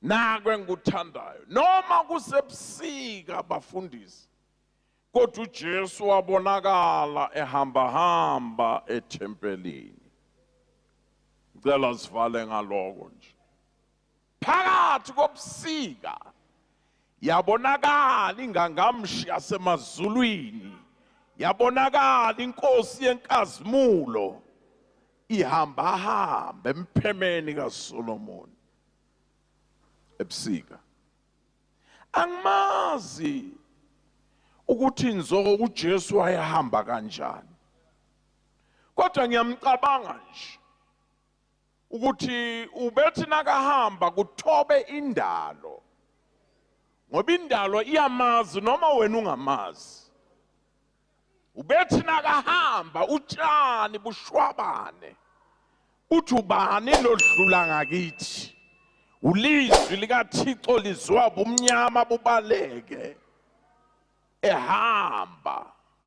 Naku engikuthandayo, noma kusebusika bafundisi, kodwa uJesu wabonakala ehamba hamba ethempelini. Ngicela sivale ngaloko nje. Phakathi kobusika yabonakala ingangamshi yasemazulwini, yabonakala inkosi yenkazimulo ihamba hamba emphemeni kaSolomon ebusika. Angimazi ukuthi nzo uJesu wayehamba kanjani, kodwa ngiyamcabanga nje ukuthi ubethi nakahamba kuthobe indalo, ngoba indalo iyamazi noma wena ungamazi. Ubethi nakahamba utshani bushwabane, uthi ubani lodlula ngakithi? Ulizwi likaThixo lizwa bumnyama bubaleke ehamba.